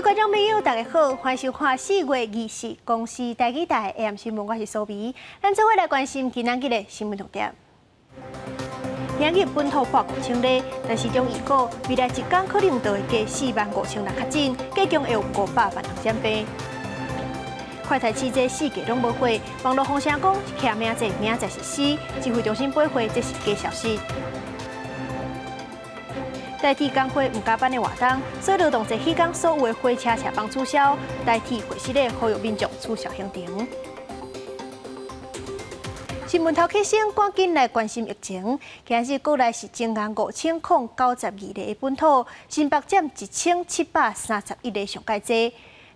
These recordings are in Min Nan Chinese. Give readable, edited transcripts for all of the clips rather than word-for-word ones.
位觀眾朋友，大家好，歡迎收看4月20公視台語台 AM 新聞，我是蘇眉。咱做伙來關心今仔日的新聞重點。今日本土破5000例，但是中預估未來一天可能就會加4萬5千人確診，計共會有500萬人染病。快篩試劑四界攏無貨，網路風聲講簽明仔明仔載實施，指揮中心駁回這是假消息。台鐵工會毋加班的活動，所以勞動節彼工所有的火車車班取消，台鐵會失咧呼籲民眾取消行程。新聞頭起先，趕緊來關心疫情。今日國內是增加5092例的本土，新北佔1731個上蓋濟。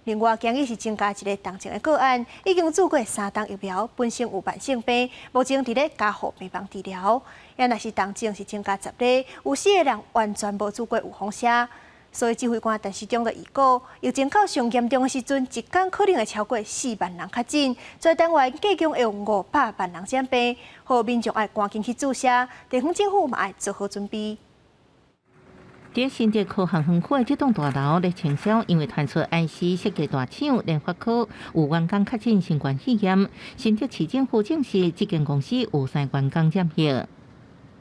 另外，今日是增加一个重症的個案，已經注過三針疫苗，本身有慢性病，目前佇咧加護病房治療。也若是重症是增加10例，有四個人完全無注過預防射。所以指揮官陳時中就預估，疫情到上嚴重的時陣，一天可能會超過4萬人確診，全台灣計共會有500萬人染病，呼籲民眾愛趕緊去注射，地方政府嘛愛做好準備。佇新竹科學園區的這棟大樓咧清掃，因為傳出 IC 設計大廠聯發科有員工確診新冠肺炎，新竹市政府證實這間公司有三員工染疫。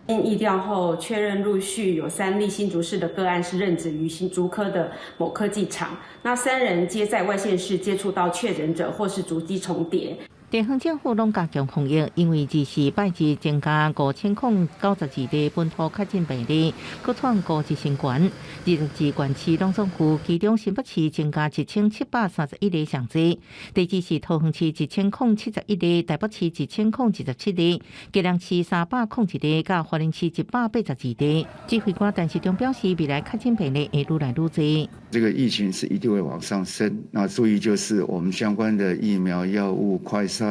經疫調後確認，陸續有三例新竹市的個案是任職於新竹科的某科技廠，那三人皆在外縣市接觸到確診者或是足跡重疊。地方政府攏加強防疫，因為24拜日增加5092例本土確診病例，閣創五日新高。22縣市攏總負，其中新北市增加1731例上濟，第二是桃園市1071例，台北市1027例，基隆市301例，佮花蓮市182例。指揮官陳時中表示，未來確診病例會愈來愈濟。這個疫情是一定會往上升，那注意就是我們相關的疫苗、藥物、快篩、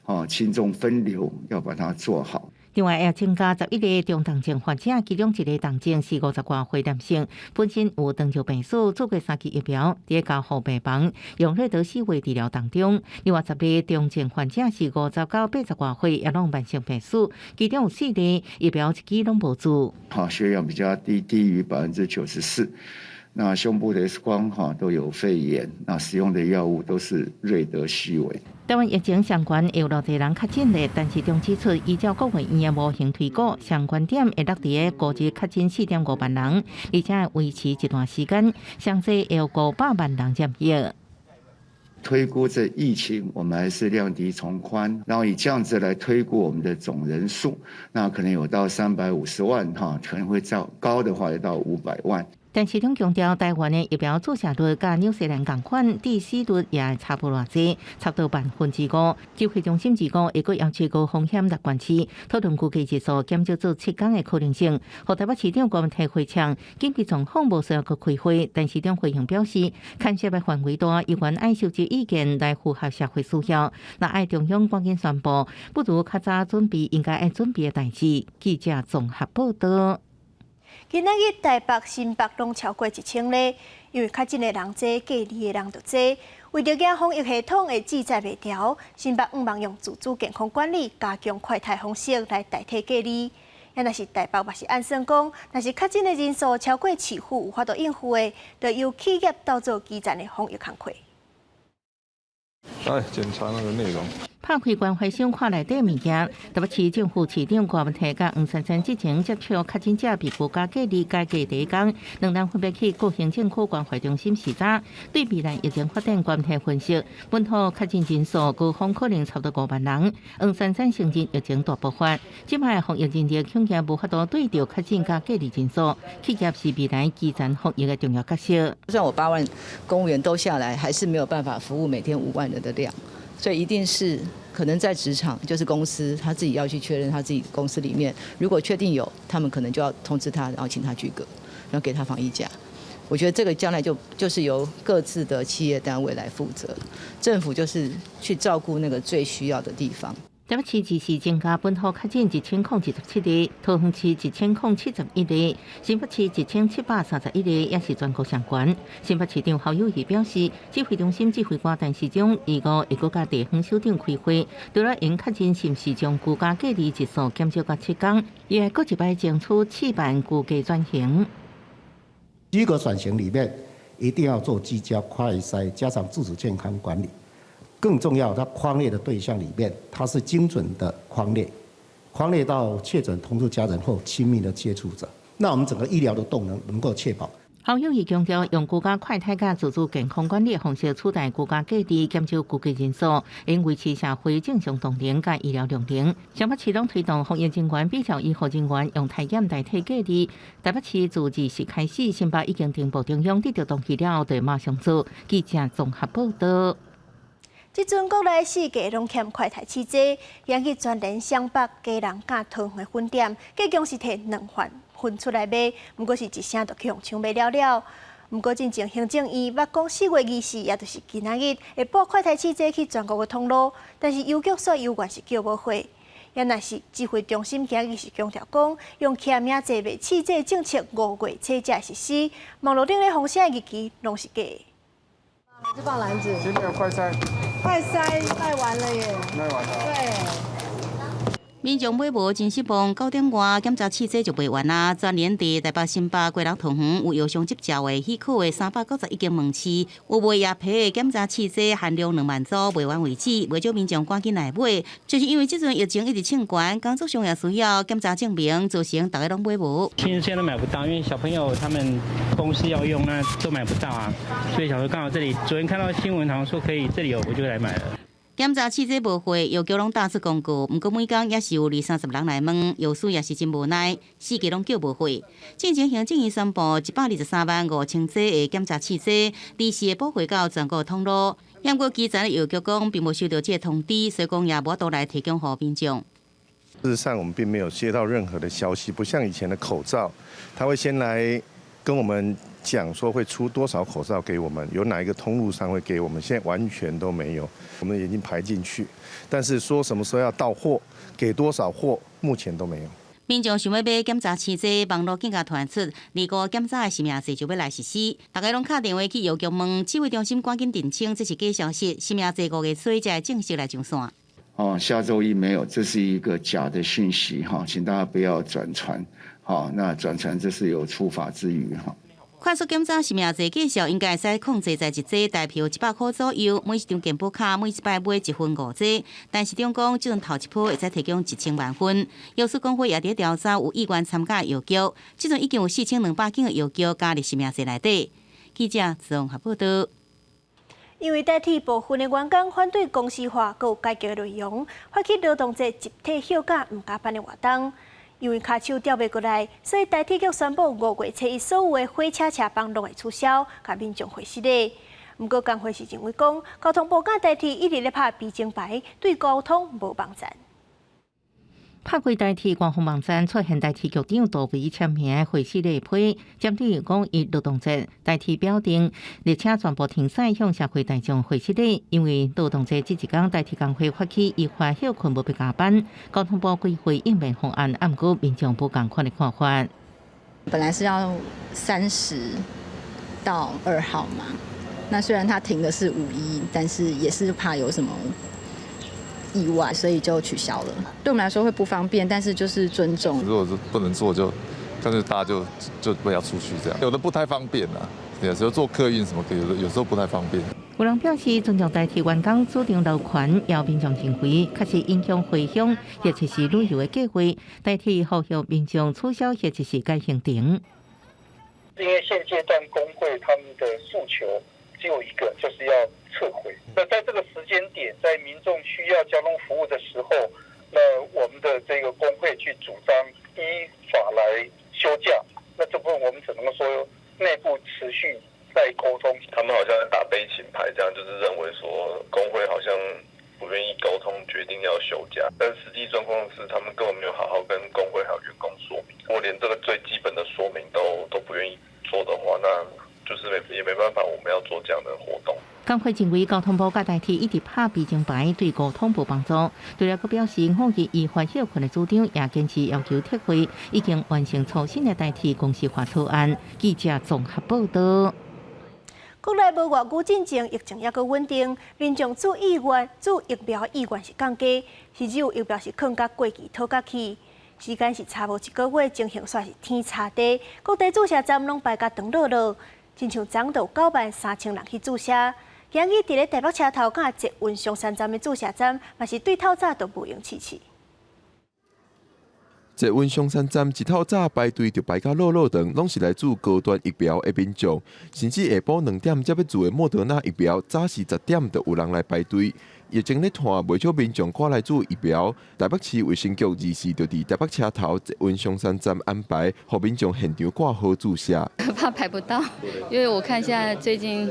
哦輕重分流要把它做好。另外，也增加11個中重症患者，其中一个重症是50外歲男性，本身有糖尿病史，注過三劑疫苗，佇加護病房用瑞德西韋治療當中。另外十个重症患者是50到80外歲，也攏慢性病史，其中有四个疫苗一劑攏無注。好，血氧比較低，低於94%。那胸部的 X 光哈都有肺炎，那使用的藥物都是瑞德西韋。台灣疫情相關有偌濟人確診的，陳時中指出，依照國衛院的模型推估，相關點會落佇個五日確診4.5萬人，而且會維持一段時間，上濟會有500萬人染疫。推估這疫情，我們還是量敵從寬，然後以這樣子來推估我們的總人數，那可能有到350萬哈，可能會較高的話，要到500萬。陳時中強調，台灣的疫苗注射率佮紐西蘭仝款，致死率也差無偌濟，差不多5%。指揮中心預估會閣要求高風險六縣市討論居家日數減少做7天的可能性。予台北市長郭文泰回嗆，緊急狀況無需要閣開會。陳時中回應表示，牽涉的範圍大，猶原愛收集意見來符合社會需要。若愛中央趕緊宣布，不如較早準備應該愛準備的代誌。記者綜合報道。今仔日台北、新北攏超過1000例，因為確診的人濟，隔離的人就濟。為著驚防疫系統會負載袂牢，新北向望用自主健康管理加強快篩方式來代替隔離。也若是台北嘛是按算講，若是確診的人數超過市府有法度應付的，就由企業鬥做基層的防疫工課。來檢查那個內容。拍開關懷箱看內底物件，台北市政府市長郭文泰佮黃珊珊之前接觸確診者被居家隔離改革第一工，兩人分別去各行政區關懷中心視察。對未來疫情發展，郭文泰分析，本土確診人數高峰可能超過5萬人。黃珊珊承認疫情大爆發，這擺防疫人力恐驚無法度對著確診佮隔離人數，企業是未來基層防疫的重要角色。就算我8萬公務員都下來，還是沒有辦法服務每天5萬人的量。所以一定是可能在職場，就是公司他自己要去確認他自己公司裡面，如果確定有，他們可能就要通知他，然後請他居隔，然後給他防疫假。我覺得這個將來就是由各自的企業單位來負責，政府就是去照顧那個最需要的地方。台北市只是增加本土確診1027例，桃園市1071例，新北市1731例，也是全國上懸。新北市長侯友宜表示，指揮中心指揮官陳時中預估會閣佮地方首長開會，除了應確認是毋是將居家隔離日數減少到7天，也會閣一擺爭取試辦居家轉型。居隔轉型裡面，一定要做居家快篩，加上自主健康管理。更重要，它匡列的對象裡面，它是精準的匡列，匡列到確診同住家人或親密的接觸者。那我們整個醫療的動能能夠確保。侯友宜強調，用居家快篩佮自主健康管理方式取代居家隔離，減少居家人數，應維持社會正常動能佮醫療量能。雙北市攏推動防疫人員比照醫護人員用篩檢代替隔離。台北市自20開始，新北已經呈報中央，得著同意了後，就馬上做。記者綜合報導。這陣國內四界攏欠快篩試劑，引起全聯雙北、基隆佮桃園的分店，計共是提2萬份出來賣，毋過是一聲就去予搶賣了了。毋過進前行政院捌講4月24，也就是今仔日會撥快篩試劑去全國的通路，但是郵局煞猶原是叫無貨。也若是指揮中心今日是強調講，用簽名制賣試劑政策5月初才實施，網路頂咧風聲日期攏是假的。這放籃子。今天有快篩。快篩賣完了耶。賣完了。對。民眾買無真失望，9點外檢查試劑就賣完啊！全聯佇台北、新北、基隆、桃園有藥商執照的許可的391間門市，有賣藥皮的檢查試劑限量2萬組，賣完為止。袂少民眾趕緊來買，就是因為這陣疫情一直衝懸，工作上也需要檢查證明，造成大家攏買無。其實現在都買不到，因為小朋友他們公司要用，那都買不到啊。所以想說剛好這裡，昨天看到新聞，好像說可以這裡有，我就來買了。檢查試劑無貨，藥局攏打出公告，毋過每工也是有二三十人來問，藥師也是真無奈，四界攏叫無貨。進前行政院宣布123萬5千劑的檢查試劑，臨時會補貨到全國通路。毋過基層的藥局講，並無收到這個通知，所以講也無法度來提供予民眾。事實上，我們並沒有接到任何的消息，不像以前的口罩，他會先來跟我們講說會出多少口罩給我們，有哪一個通路商會給我們，現在完全都沒有，我們已經排進去，但是說什麼時候要到貨，給多少貨，目前都沒有。民眾想欲買檢查試劑，網路更加傳出，二五檢查的實名制就欲來實施，大家攏敲電話去藥局問，指揮中心趕緊澄清，這是假消息，實名制5月初才會正式來上線。哦，下週一沒有，這是一個假的訊息哈，請大家不要轉傳。好，那轉傳這是有處罰之虞哈。快速檢查實名制價數應該會使控制在一劑台票100塊左右，每一張健保卡每一擺買一份五劑。但市長講，這陣頭一波會使提供1000萬份。藥師公會也佇調查有意願參加藥局，這陣已經有4200間的藥局加入實名制內底。記者綜合報道。因為台鐵部分的員工反對公司化，閣有改革的內容，發起勞動節集體休假毋加班的活動。因為跤手調袂過來，所以台鐵局宣布5月初一所有的火車車班攏會取消，共民眾回失禮。毋過工會是認為講，交通部佮台鐵一直咧拍悲情牌，對溝通無幫贊。拍開台鐵官方網站出現台鐵局長杜維簽名回失禮批，針對講伊勞動節，台鐵表定列車全部停駛，向社會大眾回失禮。因為勞動節這一工，台鐵工會發起依法歇睏無欲加班，交通部規劃應變方案，毋過民眾無仝款的看法。本來是要30到2號嘛，那雖然他停的是5·1，但是也是怕有什麼意外，所以就取消了。對我們來說會不方便，但是就是尊重。如果是不能坐，就乾脆大家就不要出去這樣。有的不太方便啊，有時候坐客運什麼，有時候不太方便。有人表示尊重台鐵員工主張勞權，也有民眾認為確實影響回鄉或者是旅遊的計劃。台鐵呼籲民眾取消或者是改行程。因為現階段工會他們的訴求只有一個，就是要撤回。那在這個時間點，在民眾需要交通服務的時候，那我們的這個工會去主張依法來休假，那這部分我們只能說內部持續在溝通。他們好像在打悲情牌，這樣就是認為說工會好像不願意溝通，決定要休假。但實際狀況是，他們根本沒有好好跟工會還有員工說明。如果連這個最基本的說明都不願意做的話，那就是沒也沒辦法，我們要做這樣的活動。工會認為交通部佮台鐵一直拍悲情牌，對溝通無幫助。除了閣表示，5月依法歇睏的主張，也堅持要求撤回已經完成初審的台鐵公司化草案。記者綜合報道。國內無偌久進前，疫情猶閣穩定，民眾注意願注疫苗意願是降低，甚至有疫苗是囥甲過期討甲去。時間是差無一個月，情形煞是天差地，各地注射站攏排甲長落落。親像昨就有93,000人去注射。今日佇咧台北車頭佮捷運松山站的注射站，嘛是對透早都無閒試試。捷運松山站一透早排隊就排甲落落長，攏是來注高端疫苗的民眾，甚至下晡2點才欲注的莫德納疫苗，早時10點就有人來排隊。疫情咧拖，袂少民眾趕來注疫苗。台北市衛生局24就佇台北車頭捷運松山站安排，予民眾現場掛號注射。怕排不到，因為我看現在最近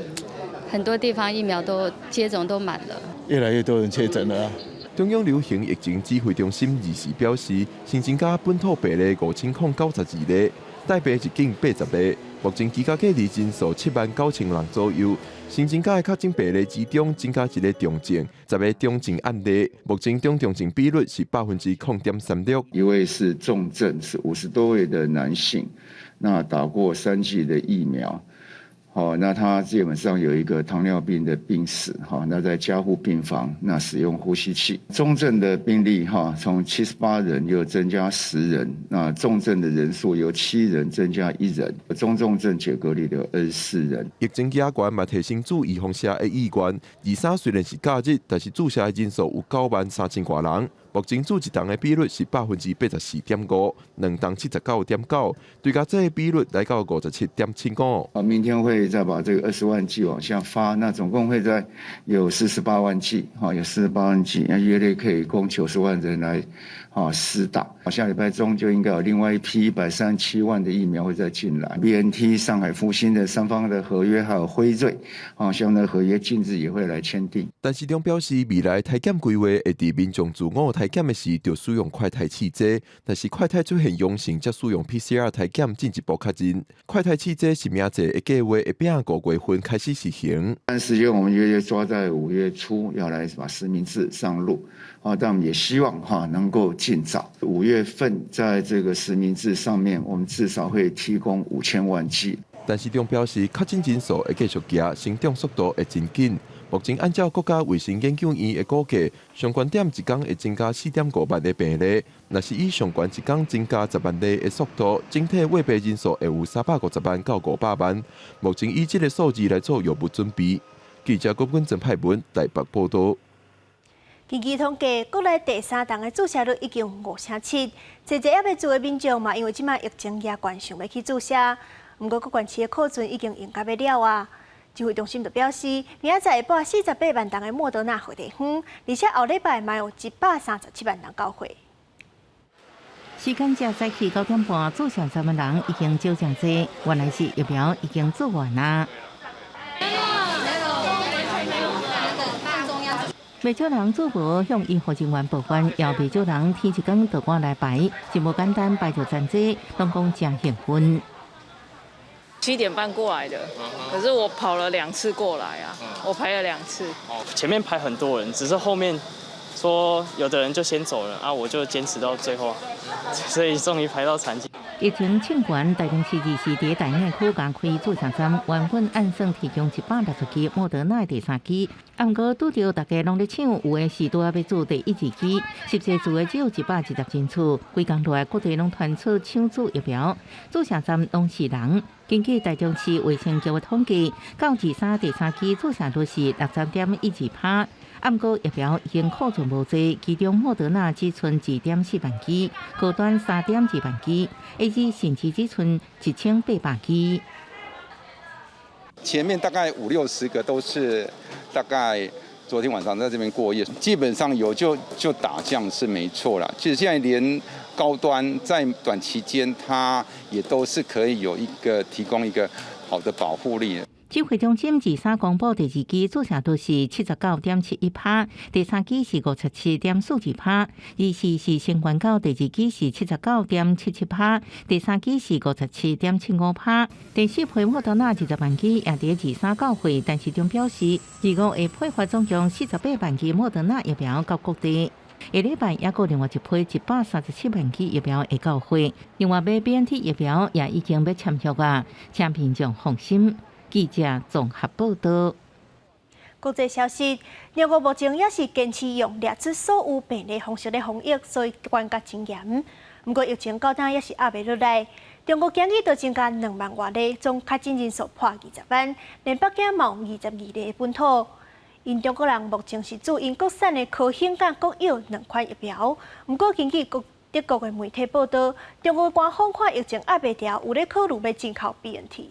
很多地方疫苗都接種都滿了，越來越多人確診了。中央流行疫情指揮中心24表示，新增加本土病例5092例，帶病入境80例。目前居家隔離人數79,000人左右。新增加的確診病例之中，增加一個重症，10個中症案例。目前中重症比率是0.36%。一位是重症，是50多位的男性，那打過三劑的疫苗。好，那他基本上有一個糖尿病的病史，哈，那在加護病房，那使用呼吸器。中症的病例，哈，從78人又增加10人，那重症的人數由7人增加1人，中重症解隔離的24人。疫情加懸嘛提升注預防射的意願。23雖然是假日，但是注射的人數有93,000外人。目前注一針的比率是84.5%，兩針79.9，追加劑的比率來到57.75。啊，明天會再把這個20萬劑往下發，那總共會在有四十八萬劑，哈，有四十八萬劑，那約略可以供90萬人來，哈，施打。下禮拜中就應該有另外一批137萬的疫苗會再進來。BNT、上海復星的三方的合約，還有輝瑞，啊，相關的合約近日也會來簽訂。陳時中表示，未來篩檢規劃會佇民眾自我篩檢的時，就使用快篩試劑，但是快篩出現陽性，才使用 PCR 篩檢進一步確認。快篩試劑實名制的計劃會變5月份開始實行。但時間我們約略抓在5月初要來把實名制上路，啊，但我們也希望哈能夠盡早。5月份在這個實名制上面，我們至少會提供5000萬劑。陳時中表示，確診人數會繼續加，成長速度會真緊。目前按照國家衛生研究院的估計，上懸點一工會增加4.5萬個病例。若是以上懸一工增加10萬例的速度，整體患病人數會有350萬到500萬。目前以這個數字來做藥物準備。記者郭君曾派文台北報道。根據統計，國內第三針的注射率已經5成7，濟濟猶未注的民眾嘛，因為這擺疫情也懸，想欲去注射。毋過各縣市的庫存已經用甲欲了啊！指揮中心就表示，明仔載會撥48萬針的莫德納予地方，而且後禮拜嘛有137萬針交貨。時間才早起9點半，注射站的人已經少誠濟，原來是疫苗已經注完啦。袂少人注無向醫護人員抱怨，也袂少人天一光就趕來排，真無簡單排著真濟，攏講誠興奮。 7點半過來的，可是我跑了兩次過來啊，我排了兩次。前面排很多人，只是後面說有的人就先走了啊，我就堅持到最後，所以終於排到殘劑。疫情衝懸，台中市24佇大雅區加開注射站，原本按算提供160支莫德納第三劑，毋過拄著大家攏咧搶，有的是拄仔欲注第一、二劑，實際注的只有120人次。規工落來，各地攏傳出搶注疫苗，注射站攏是人。根據台中市衛生局的統計，到23第三劑注射率是60.12%。毋過疫苗已經庫存無濟，其中莫德納只剩2.4萬劑，高端3.2萬劑，AZ 甚至只剩1800劑。前面大概五六十個都是大概昨天晚上在這邊過夜，基本上有就打這樣是沒錯啦。其實現在連高端在短期間，它也都是可以有一個提供一個好的保護力。指揮中心23公布第二劑注射率是79.71%，第三劑是57.42%，24是新冠到第二劑是79.77%，第三劑是57.75%。第四批莫德納20萬劑也佇23到貨，陳時中表示，25會配發總共48萬劑莫德納疫苗到各地。下禮拜猶閣另外一批137萬劑疫苗會到貨，另外買 BNT 疫苗也已經欲簽約啊，請民眾放心。記者綜合報道。國際消息，中國目前也是堅持用掠出所有病例方式來防疫，所以管甲真嚴。毋過疫情到今也是壓袂落來。中國今日就增加2萬外例，總確診人數破20萬，連北京嘛有22例本土。𪜶中國人目前是注𪜶國產的科興佮國藥兩款疫苗。毋過根據國德國的媒體報道，中國官方看疫情壓袂牢，有咧考慮欲進口 BNT。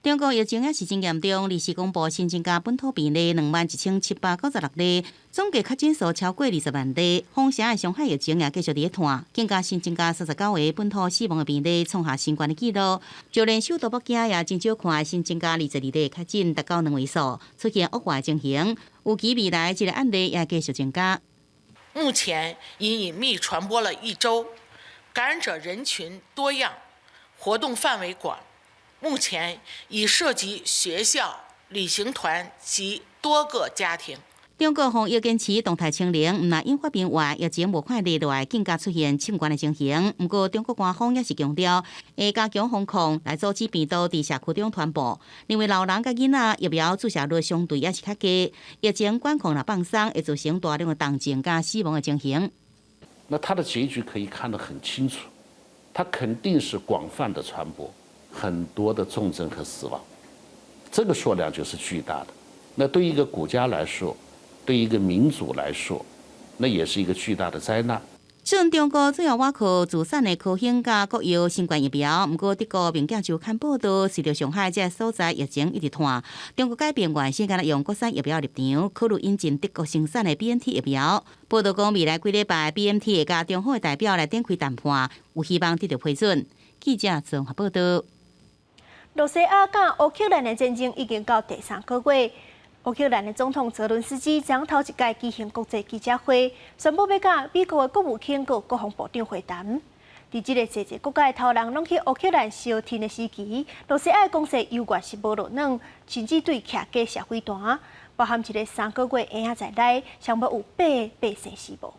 中國疫情也是真嚴重，24公布新增加本土病例21,796例，總計確診數超過20萬例。封城的上海疫情也繼續佇咧湠，更加新增加39個本土死亡的病例，創下新懸的紀錄。就連首都北京也真少看新增加22例確診達到兩位數，出現惡化情形。預期未來這个案例也繼續增加。目前已隱秘傳播了一周，感染者人群多樣，活動範圍廣。目前已涉及學校、旅行團及多個家庭。中國防疫堅持動態清零，毋但引發變外，疫情無快落來，更加出現衝懸的情形。毋過，中國官方也是強調，會加強防控，來阻止病毒佇社區中傳播。認為老人佮囡仔疫苗注射率相對也是較低，疫情管控若放鬆，會造成大量的重症佮死亡的情形。那它的結局可以看得很清楚，它肯定是廣泛的傳播。很多的重症和死亡，這個數量就是巨大的。那對一個國家來說，對一個民族來說，那也是一個巨大的災難。雖中國主要倚靠自產的科興佮國藥新冠疫苗，毋過德國《明鏡週刊》報道，隨著上海這个所在疫情一直湠，中國改變原先干焦用國產疫苗立場，考慮引進德國生產的 BNT 疫苗。報道講，未來幾禮拜 BNT 會佮中方的代表來展開談判，有希望得到批准。記者綜合報道。羅西亞佮烏克蘭的戰爭已經到第三個月。烏克蘭的總統澤倫斯基昨頭一擺舉行國際記者會，宣布欲佮美國的國務卿佮國防部長會談。佇這个濟濟國家的頭人攏去烏克蘭相挺的時期，羅西亞的攻勢猶原是無落軟，甚至對徛家射飛彈，包含一个3個月嬰仔在內，上無有八个百姓死亡。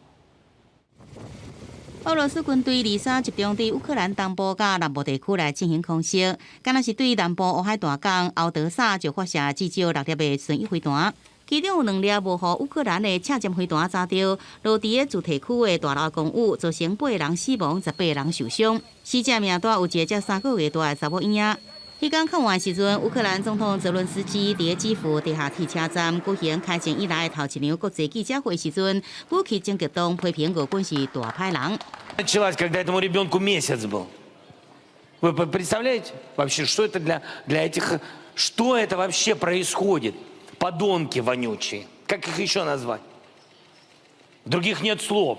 俄羅斯軍隊23集中對烏克蘭東部佮南部地區來進行空襲，敢若是對南部烏海大港敖德薩就發射至少六粒的巡弋飛彈，其中有兩粒無予烏克蘭的赤箭飛彈炸著，落佇个住宅區的大樓公寓，造成八个人死亡，18個人受傷。死者名單有一个才3個月大的查某嬰仔。彼工較晚時陣，烏克蘭總統澤倫斯基佇基輔地下鐵車站舉行開戰以來頭一場國際記者會時陣，語氣真激動，批評俄軍是大歹人。 Началась, когда этому ребенку месяц был. Вы представляете вообще, что это для этих, что это вообще происходит? Подонки вонючие. Как их еще назвать? Других нет слов.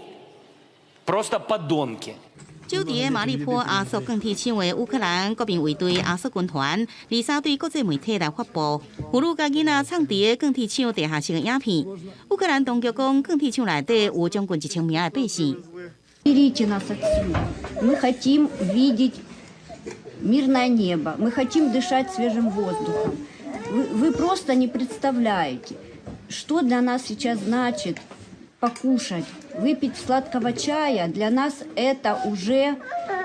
Просто подонки. 駐佇个馬里波亞速鋼鐵廠的烏克蘭國民衛隊亞速軍團，23對國際媒體來發布婦女佮囡仔藏佇个鋼鐵廠地下室的影片。烏克蘭當局講，鋼鐵廠內底有將近1000名的百姓。 Уберите нас отсюда. Мы хотим видеть мирное небо. Мы хотим дышать свежим воздухом. Вы просто не представляете, что для нас сейчас значит покушать, выпить сладкого чая. Для нас это уже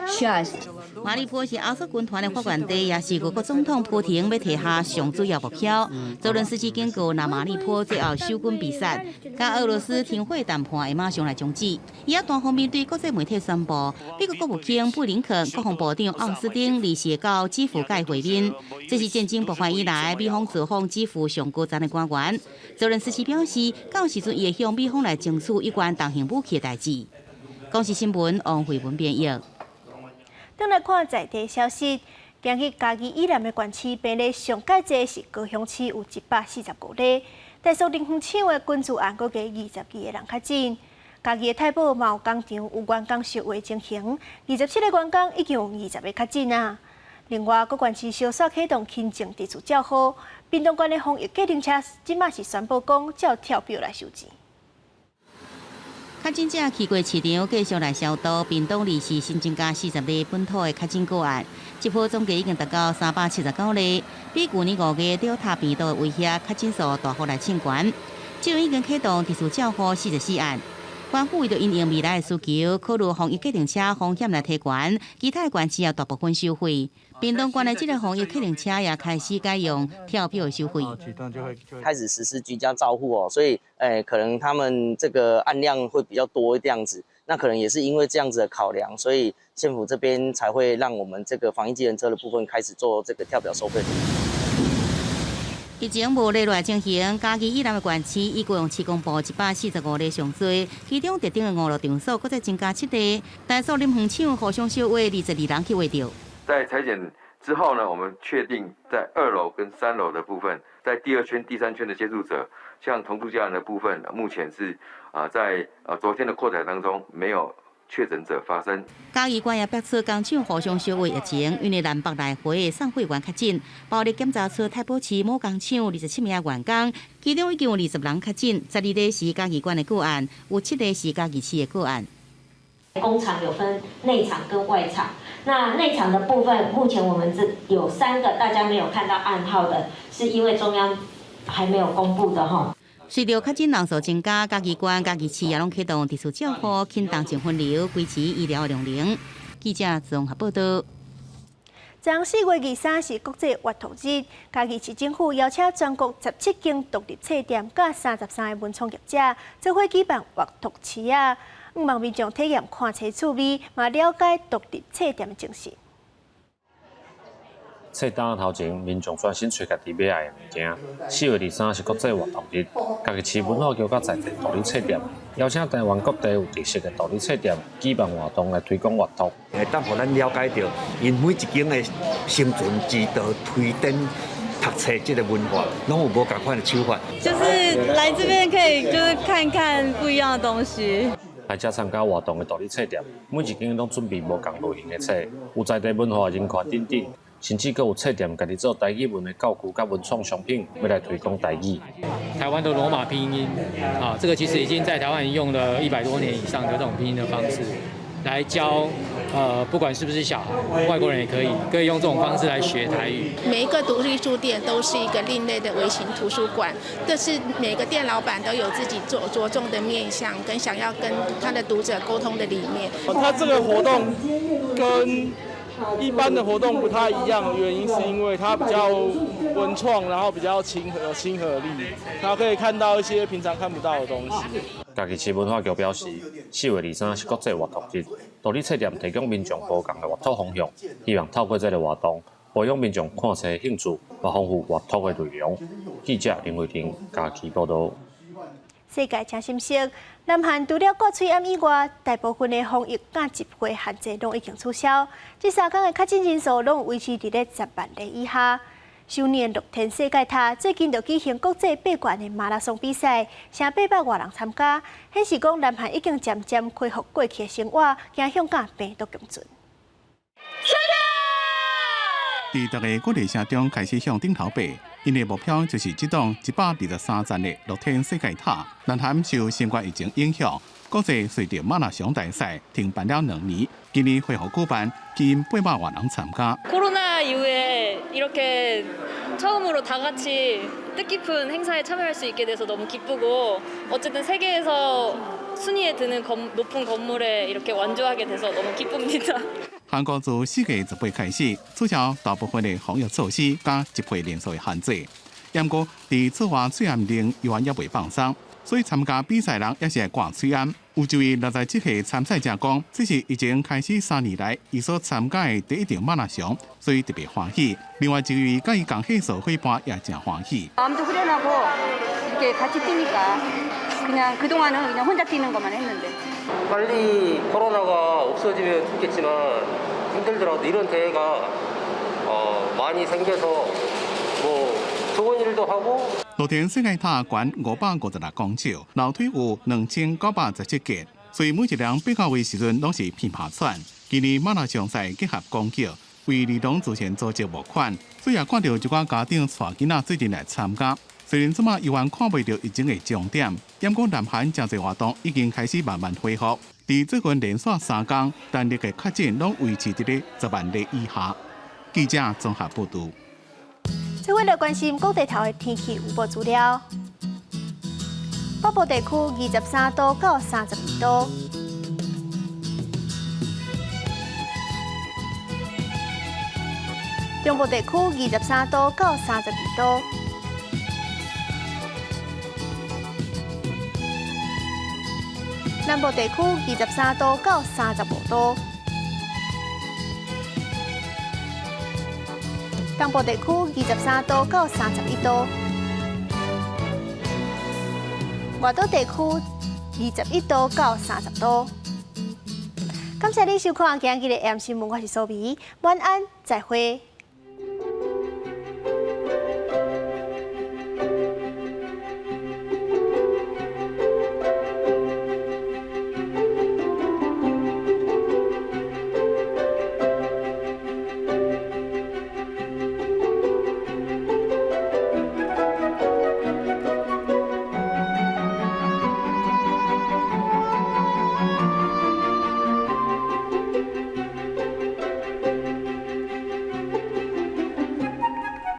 счастье. 馬里波是亞速軍團的發源地，也是俄國總統普廷欲提下上主要目標。澤倫斯基警告，若馬里波最後守軍被殺，佮俄羅斯停火談判會馬上來終止。伊也單方面對國際媒體宣布，美國國務卿布林肯、國防部長奧斯汀24到基輔共伊會面。這是戰爭爆發以來，美方造訪基輔上高層的官員。澤倫斯基表示，到時陣伊會向美方來爭取有關重型武器的代誌。公視新聞王慧文編譯。轉來看在地消息，今日嘉義以南的縣市病例上蓋濟是高雄市有145例，台塑林園廠的群聚案閣加22個人確診。嘉義的太保嘛有工廠有員工受疫情形，27個員工已經有20個確診啊。另外，各縣市相紲啟動輕症特殊照護，屏東縣的防疫計程車這馬是宣布講照跳表來收錢。確診者去過市場，繼續來消毒。屏東24新增加40例本土的確診個案，這波總計已經達到379例，比舊年5月德爾塔病毒的威脅，確診數大幅來衝懸。這已經啟動特殊照護44案。縣府為著因應未來的需求，考慮防疫計程車風險來提懸，其他的縣市也大部分收費。屏東縣的這个防疫計程車也開始改用跳表的收費。開始實施居家照護哦，所以可能他們這個案量會比較多這樣子。那可能也是因為這樣子的考量，所以縣府這邊才會讓我們這個防疫計程車的部分開始做這個跳表收費。疫情無例外情形，嘉義以南的縣市以高雄市公布145例上濟，其中特定的娛樂場所閣再增加七例。台塑林園廠互相相話，22人去畫著。在採檢之後呢，我們確定在2樓跟3樓的部分，在第二圈、第三圈的接觸者，像同住家人的部分，目前是在昨天的擴採當中沒有確診者發生。嘉義縣也爆出工廠互相相話疫情，因為南北來回送貨員確診，包日檢查出太保市某工廠27名員工，其中已經有20人確診，12例是嘉義縣的個案，有7例是嘉義市的個案。工廠有分內場跟外場，那內場的部分，目前我們這有3個大家沒有看到暗號的，是因為中央還沒有公布的哈。隨著確診人數增加，嘉義縣、嘉義市也攏啟動特殊照護、輕重症分流、維持醫療量能。記者綜合報道。昨4月23是國際閱讀日，嘉義市政府邀請全國17間獨立冊店佮33個文創業者，做伙舉辦閱讀市仔，向望民眾體驗看冊趣味，嘛了解獨立冊店的精神。冊單頭前，民眾專心揣家己欲愛的物件。4月23是國際閱讀日，嘉義市文化局佮在地獨立冊店，邀請台灣各地有特色的獨立冊店舉辦活動來推廣閱讀。會當予咱了解著，𪜶每一間的生存之道、推展讀冊這个文化，攏有無仝款的手法。就是來這邊可以就是看看不一樣的東西。來遮參加活動的獨立冊店，每一間攏準備無仝類型的冊，有在地文化人權等等。甚至閣有冊店家己做台語文的教具佮文創商品，欲來推廣台語。台灣的羅馬拼音啊，這個其實已經在台灣用了100多年以上的這種拼音的方式，來教，不管是不是小孩，外國人也可以，可以用這種方式來學台語。每一個獨立書店都是一個另類的微型圖書館，這是每個店老闆都有自己着着重的面向，跟想要跟他的讀者溝通的理念。他這個活動跟一般的活動不太一樣，原因是因為它比較文創，然後比較親和、有親和力，然後可以看到一些平常看不到的東西。嘉義市文化局表示，4月23是國際閱讀日，獨立冊店提供民眾無仝的閱讀方向，希望透過這个活動，培養民眾看冊興趣，嘛豐富閱讀的內容。記者林慧婷嘉義報導。世界真心息，南韓除了掛喙罨以外，大部分的防疫佮集會限制攏已經取消。這3工的確診人數攏維持佇咧10萬例以下。首爾樂天世界塔最近就舉行國際八冠的馬拉松比賽，成800外人參加，顯示講南韓已經漸漸恢復過去的生活，驚向佮病毒共存。佇逐家鼓勵聲中開始向頂頭爬，𪜶的目標就是這棟123層的樂天世界塔。南韓受新冠疫情影響，國際瑞典馬拉松大賽停辦了2年，今年恢復舉辦，吸引800外人參加。 코로나 이후에 이렇게 처음으로 다 같이 뜻깊은 행사에 참여할 수 있게 돼서 너무 기쁘고 어쨌든 세계에서 순위에 드는 건, 높은 건물에 이렇게 완주하게 돼서 너무 기쁩니다. 韓國自4月18開始取消大部分的防疫措施佮集會人數的限制，毋過佇室外喙罨令猶原猶未放鬆，所以參加比賽人猶是愛掛喙罨。有一位67歲參賽者講，這是疫情開始3年來，伊所參加的第一場馬拉松，所以特別歡喜。另外一位佮伊仝歲數伙伴也誠歡喜。 마음도 후련하고 이렇게 같이 뛰니까 그냥 그동안은 그냥 혼자 뛰는 것만 했는데. 빨리 코로나가 없어지면 좋겠지만 힘들더라도 이런 대회가 많이 생겨서 뭐 좋은 일도 하고. 樂天世界塔懸556公尺，樓梯有2917級，所以每一人爬到位時陣攏是鼻拍喘。今年馬拉松賽結合公益，為兒童慈善組織募款，所以也看著一寡家長帶囡仔做陣來參加。雖然這馬猶原看袂著疫情的終點，毋過南韓誠濟活動已經開始慢慢恢復。佇最近連續3工，單日的確診攏維持佇咧10萬例以下。記者綜合報導。這回來關心各地頭的天氣預報資料。北部地區23度到32度。中部地區23度到32度。南部地區23度到35度，東部地區23度到31度，外島地區21度到30度。感謝你收看今日的 AM 新聞，我是蘇美，晚安，再會。